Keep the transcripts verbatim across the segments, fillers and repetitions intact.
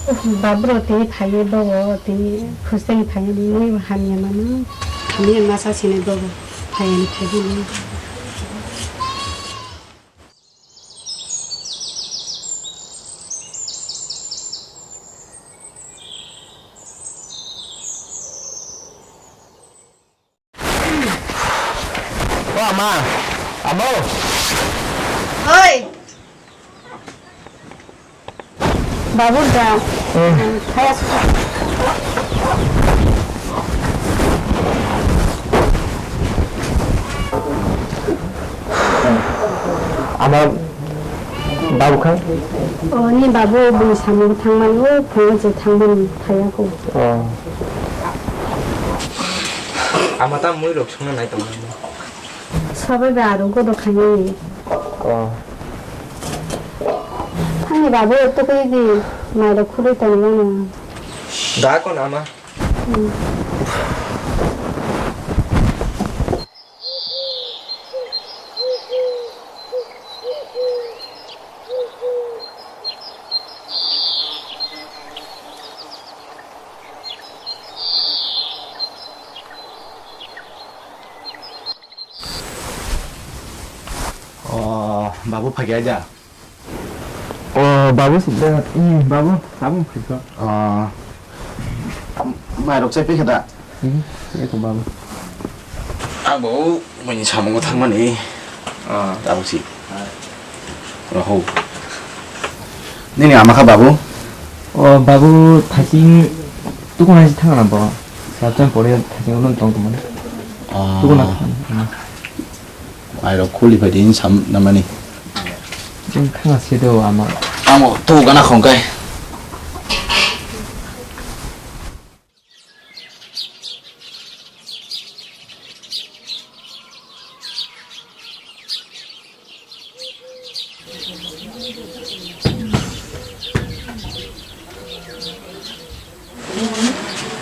Babro tei phaiwi bobo tei hostel phaiwi mui hamya mano. Hamya masa sini bobo phaiwi phaiwi. O ama, amo. Oi. Babur da. Hmm. Thaya su. Ama babu kha? O, ni babu bini samung thangmani, o phungo je thangmani thaya ko. O. Ama ta mui rok songna nai tong. Sabai ba aro godo khainai. O. Ani babu to koi di mai rok khuloi tong nang. Da kon ama. Hmm. O, babu phaiya da? O, babu sida, hmm, babu, babu phaikha. O, mairok chai phikha da? Hmm, eko babu. Ang bo buini samungo thangmani. O. Tabuk si. Rohou. Nini ama kha babu? O, babu, thaiching tukuna si thangna bo. Sabjang pore thaiching ulun tong tongmani. O. Tukuna thang. Mairok khuli phai di sam namani. Jeng khanga se do ama. Amo to gana khongkai.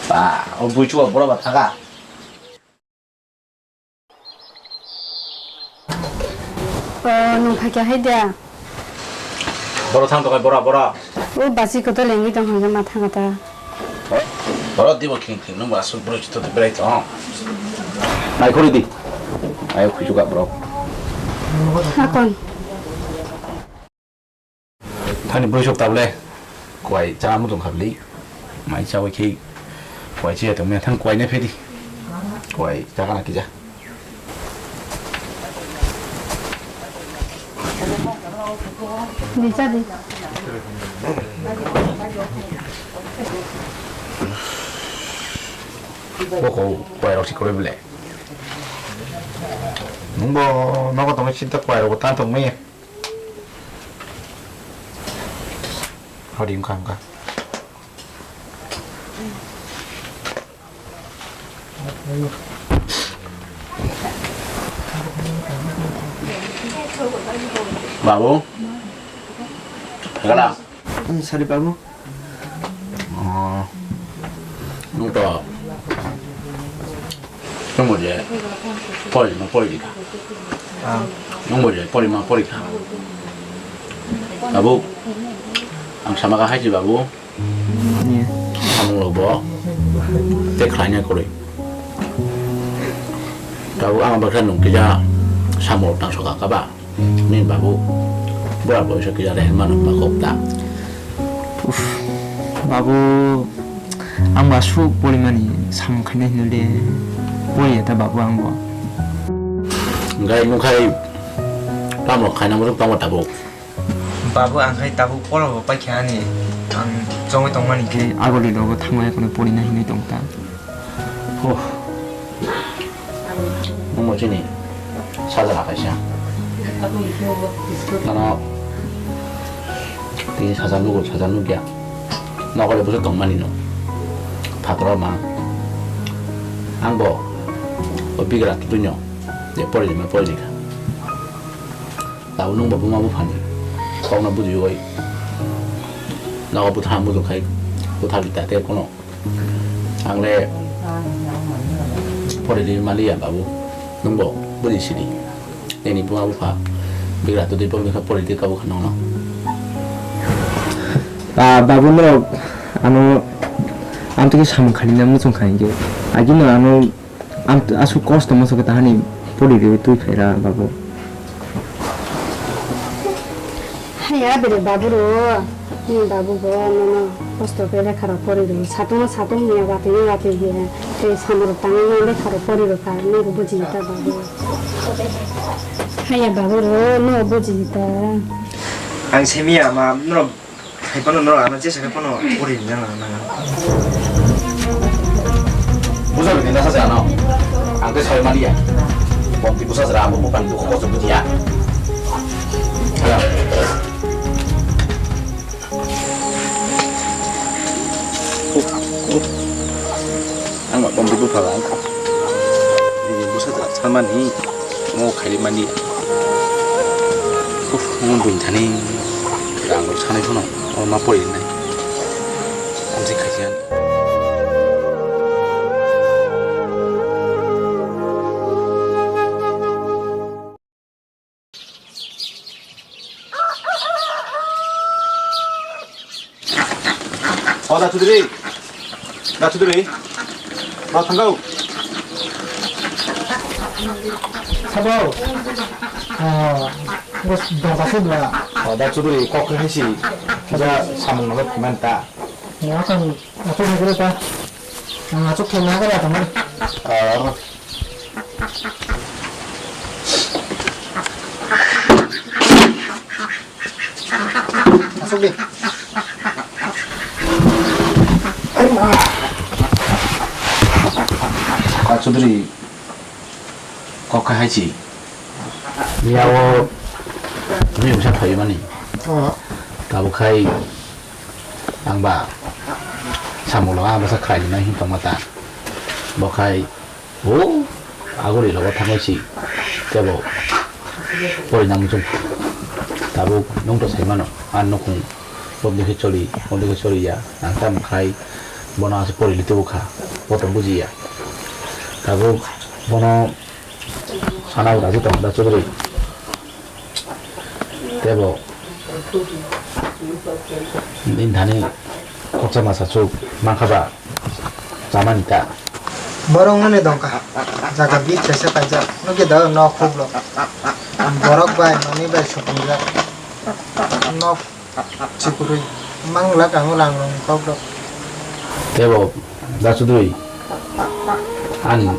Ba, o buichugo boro ba thaga. O, nwng phaikha hai da? Boro thang tongkha, boro, boro. O, basi kotor lengwi tong hwnka ma thanga ta. Boro dibo khing khing, nwng bo aswk bwrwi chwtwtwi berai tong. Naikhori di. Ayo khuichuka borok. Hakon. Thani bwrwi sok tabole. Kwai cha mutung khabli. Mai cha wai khe kwai che tong me thang kwai ne phedi. Kwai cha kana kija. Ni cha di. Boko kwai rok si kore bele. Nungbo nogo tongwi sinta kwai rok tan tong me. Hadi wngkha wngkha. Babu. Kala. Sari babu. Oh. Nung to. Nung bo je pori ma pori di kha. Ah. Nung bo je pori ma pori kha. Babu, ang sama ka hai si babu. Ni. Samung lo bo. Te khlai na kori. Babu, ang baksa nung kija samung tang soka ka ba. Ni babu, bora boisa kija rehma nang ma kok ta. Uff, babu, ang ba suk porimani samung khaina hinwi le poriya ta babu ang bo. Gai nukhai tamo khaina muchung tamo tabuk. Babu, ang khai tabuk poro bo paikha ani, ang chongwi tongmani khe agoli logo thangmani kono porina hinwi tong ta. Oh. Nungbo chini sajla kaisa. Nono tini sajla nugo, sajla nugya. Nokole bwswk tongmani no. Phataro ma. Angbo o bigra tutuino je pori rima pori rikha. Tabuk nungbo buma buphani kokno bujiwi. Nogo bwtha muchung khai bwtha rita te kono. Ang le pori di maliya babu, nungbo budi sidi. Nini buma bupha bigra twi bokni kha pori di kabu kha nongno. Ba, babu norok ano amtwkhe samung khaina muchung kha hinkhe. Agino ano am, aswk kosto masa khe tahani pori rwi twi phaira babu. Haya bere babu ro, ni babu bo nono kosto khe lekha rok pori rwi. Satung satung hiya watwi watwi hiya. Tei samung rok tangwi lekha rok pori rw kha. Nini buji ta babu. Haya babu ro, no buji ta. Ang semiya ma norok Hai phano norok ano jesa khe phano pori rwna nang nang. Bujo bini nasa se ano. Ang tei sai maliya. Bomti busa jera amo buphang dukhu koso bujiya. Hala. Ang ma bomti bupha ba. Busa jera samani. Mo khairi mani. Uf, mo buini thani rang rok sanai phano, o ma pori nai. Amsi khaisi ani. O da Chudri, da Chudri, ba thangau. Sabo, ah, bos dongka se bla. O da Chudri, kok khe haisi, ja samung no phaimani ta. Ni akan, akan ni kuru ta. Ang achuk khe na kara tamo. Ah. Asuk di. Pak Chaudhary, kok kha hai si. Miya o mui msa thoi mani. Oh. Tabuk khai ang ba samung lo ang bwsa khlai nai hin tongma ta. Bo khai O, agori rogo thangwi si tebo pori nang muchung. Tabuk nung to sai mano, ang nukhung, bo bwkhe choli, bo bwkhe choli ya, ang tamo khai, bono ase pori li tubu kha, bo to buji ya. Tabuk bono sana ura ji tong da Chaudhary. Tebo nini thani khoroksa masa chuk mankha ba chamani ta. Borok nini dongka jaga bit kaisa kaijak nukya da nok huklok. Borok bai manwi bai supungjak nok chikurwi manglak ang rang rong kokrok. Tebo Da Chaudhary, ani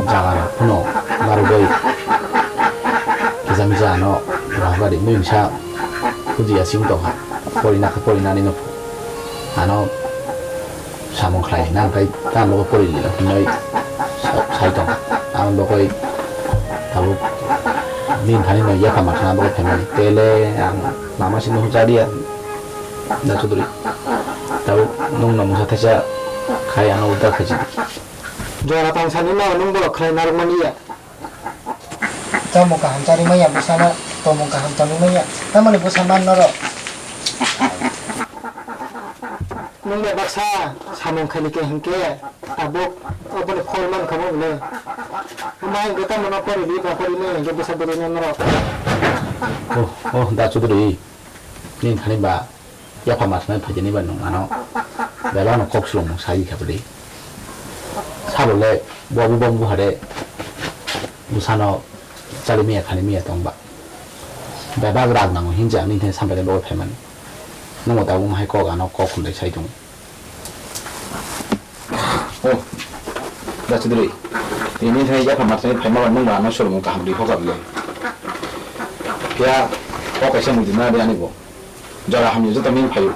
jaga rok phano narwgwi kisa misa ano rohorkha di, mui misa huji ya sing tongkha, pori nakha, pori nani no ano samung khlai nang khai tamo pori hinwi sai tongkha. Ang bo koi tabuk din thani no yapha ma thangna bo phaimani tele ang lama simi hwnsa dia. Da Chaudhary, tabuk nwng no mungsa thaisa khai ano uddar khaisi. Jora tang sani no nwng borok khlai narwk mani ya. Tamo kaham chari manya bwsano, tomung kaham tongwi manya. Tamoni bwsa man norok. Nwng bai baksa samung khaini khe hinkhe tabuk oboni phol man kha bo bwle. Omo hai hinkhe tamo no pori di ba pori manya hinkhe bwsa bwrwi no norok. Oh, oh, Da Chaudhary. Nini thani ba yapha ma thangwi phaijani ba nwng ano bebak no kok swlwngmung sai kha bwdwi. Sabo le bo bo bo hade bwsano chali miya khani miya tong ba. Bebak rag nango hinja nini thani sampai bo phaimani. Nwng ta wng hai kok ano kok khulai sai tongo. Oh, Da Chaudhary, ini thani yapha ma thangwi phaima ba nwng ba ano swlwngmung kaham ri hokha bwle. Phiya kok kaisa mui di na de ani bo. Jora hamya joto nini phaio.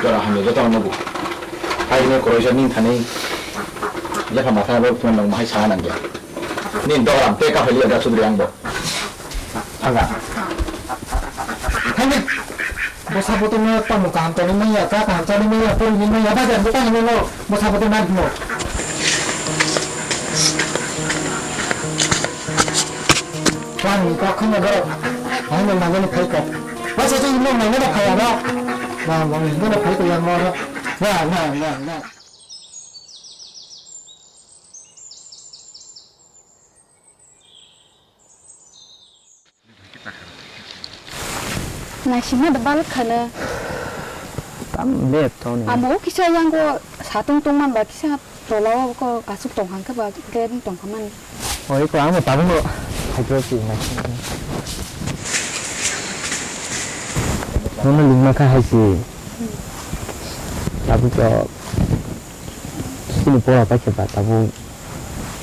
Jora hamya joto no nugo. Hai hwnwi kwrwi sa nini thani yapha ma thangwi bo phone nwng hai sana nangya. Nini dogram tei kaphai liya Da Chaudhary ang bo. Thangkha. Thangkha. Bwsa bwtwi no tamo kaham tongwi manya, cha kaham chali manya, pori ni manya, bajar bwtwi no bwsa bwtwi nang hino. Twlang ni kok kheno borok. Hai no nangani phai kok. Waisa tei imo nangani phai aro. Na, nangani phai kok yang oro. Na, na, na, na. Naisingma da balwk khano. Tam lep tong ni. Amo kisa yango satung tongman ba kisa tola o ko asuk tong hang khe ba lep tong kha man. Oi ko amo tabung no hydro si nai. Nono lingma kha hai si. Tabuk to sini pora paikhe ba tabuk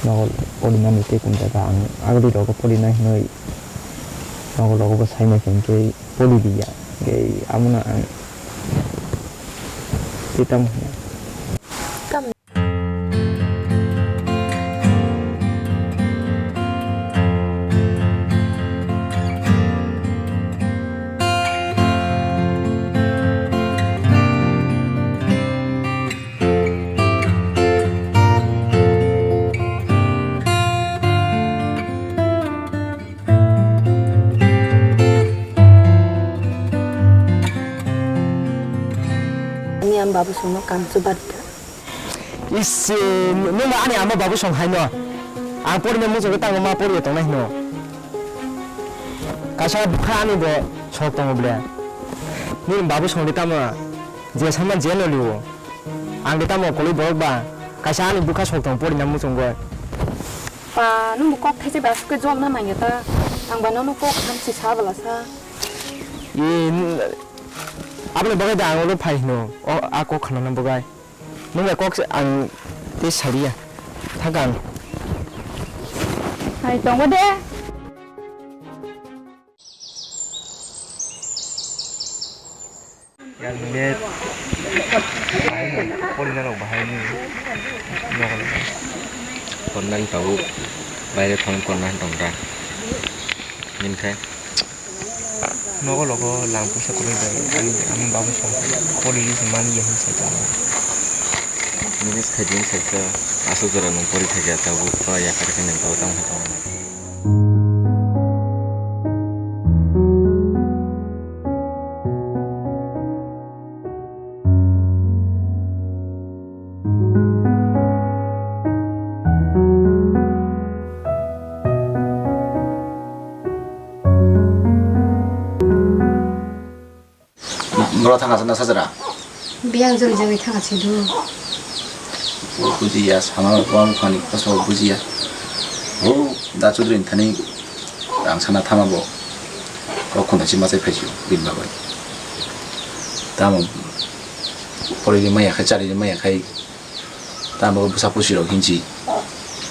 nogo porinani tei tong jaga ang agri rogo porinai hinoi nogo rogo bo saimai khe hingke pori diya hingke amono ang tei tamo hiya. Ani ama babu songno kamchu bad. Is, eh, nwng ani ama babu song hai no. Ang porina muchungwi tango ma poriya tongnai hino. Kaisa bwkha ani bo sok tongo ble. Nini babu song de tamo je sama je no liwo. Ang de tamo koloi borok ba kaisa ani bwkha sok tong porina muchungwi. Pa, nwng bo kok thaise ba aswk khe jol na nangya ta. Ang ba nono kok hamsi sa bwla sa. Ye, n-, aboni bagwi da ang oro phai hino. O, a kok khana na bwgai. Nwng bai kok se ang tei saliya. Thangkang. Hai tongo de. Yang net. Porina rok bahai ni. Nokol. Porina ni tabuk. Baire thong porina tong ta. Nini khai. Nogo logo lang puisa kwrwi bai ani, ani babu song pori ri se mani ya hin sai tongo. Nini se khai din sai ta aswk jora nwng pori thakya tabuk to yakar khe nwng tabuk tamo hai tongo. Bro thang aswk na sajra. Biyang jori jori thang aswk do. Bujiya sama bang phani koso bujiya. O da chudri thani rang sana thama bo. Ko khunda chi machai phaisio bin babai. Tamo pori maya khai chari maya khai. Tamo bwsa pusi rok hinsi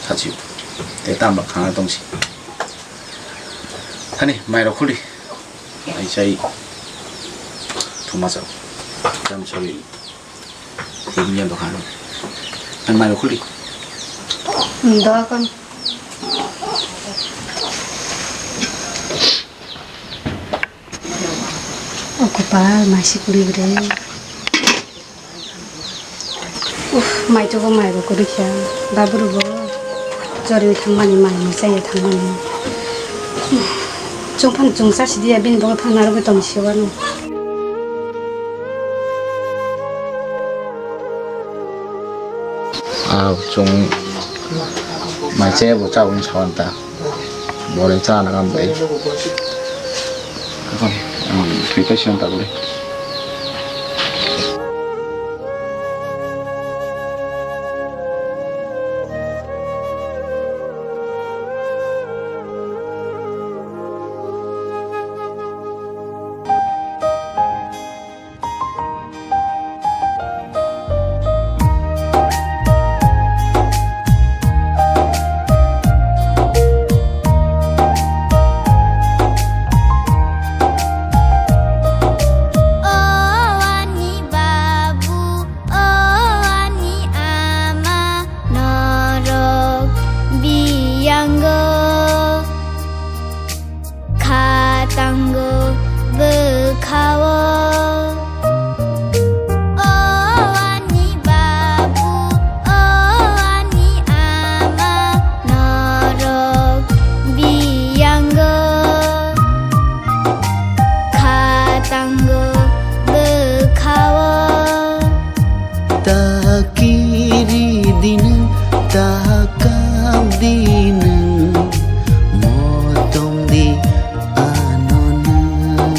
sachi. Te tamo khana tongsi. Thani mai rok khuli. Ai chai. Thuma chao. Tam chori. Dunia dokan. An mai rok khuli. Dokan. O kopal, mai se kwrwi bre. Uff, mai chogo mai bo kwrwi kha. Baburu bo choriwi thangmani, mai mui chaiya thangmani. Chwng phano chwng cha sidi ya, bini bo phano narwgwi tong si wano. Ah, chwng mai chaiya bo cha wng sa wan ta. Bore cha na kam bai. Kon, um, preparation ta bole. O ani babu, o ani ama, norok biyango. Kha tango bwkhao. O ani babu, o ani ama, norok biyango. Kha tango bwkhao. Ta kiri di nwng, ta kap di nwng, motong di ano nwng.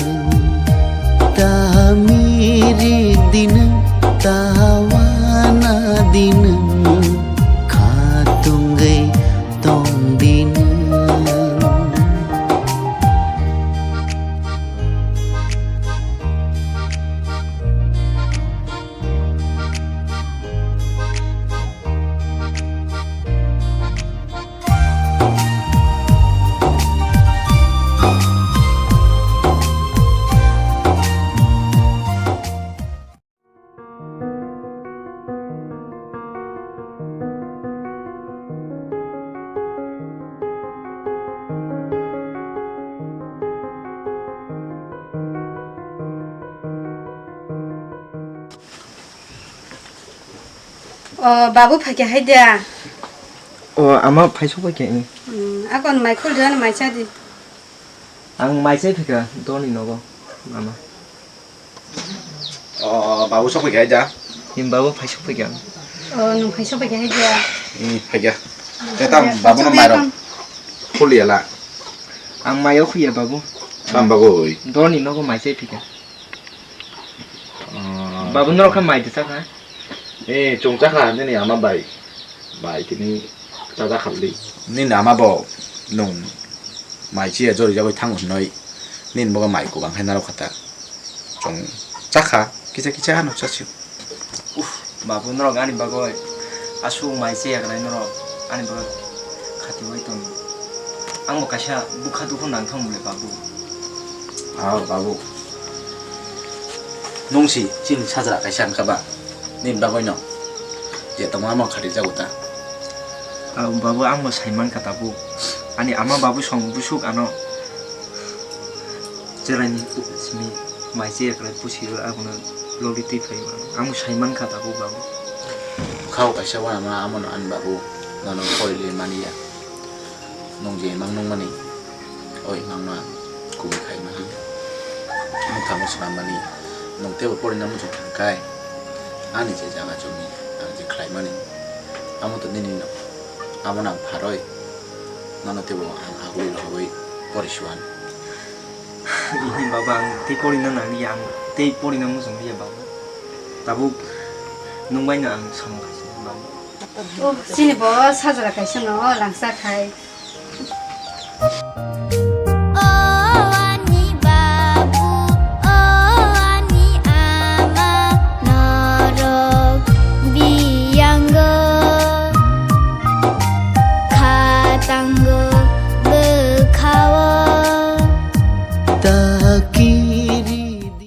O, babu phaikha hai da. O, ama phaisok phaikha, eh. Hmm, akon mai khul jani mai chadi. Ang mai chai phika, doni nogo, ama. O, babu sok phaikha hai da. Im babu phaisok phaikha. O, nung phaisok phaikha hai da. Hmm, phaikha. Te tam babu no mairok khul yala. Ang mai o khuya babu. Tam babu oi. Doni nogo mai chai phika. Ah. Babu norok kha mai de chakha? Eh, chwng chakha nini ama bai. Bai tini chajakha li. Nini ama bo nwng mai chiya jori jagwi thango hinoi. Nini bogo mai kubang hai narwkha ta. Chwng chakha, kisa kisa ano chasio. Uff, babu norok ani bagwi aswk mai chiya kwrwi norok ani bagwi khatiwi tong. Ang bo kaisa bwkha dukhu nang thang bole babu. Ah, babu. Nwng si chini sajra kaisa wngkha ba? Nini bagwi no. Je tongma ma khati jago ta. Ah, babu, ang bo sai mankha tabuk. Ani ama babu song busuk ano. Cheraini simi mai chiya kwrwi pusi rw abono logwi twi phaio. Ang bo sai mankha tabuk babu. Khao kaisa wana ma amo no ani babu. Nono pori le mani ya. Nwng je imang nungmani, o imangno ang kubui khai mani. Mwthangno swnam mani, nwng teibo porina muchung thang khai, ani je jaga jumi ang je khlai mani, amo to nini no, amo nang pharoi, nono teibo ang aguli rohoi pori suan. Ini baba, ang tei porina nang ya, ang tei porina muchung ya baba. Tabuk nwng bai no ang samung khai baba. Oh, chini bo sajra kaisa no langsa khai.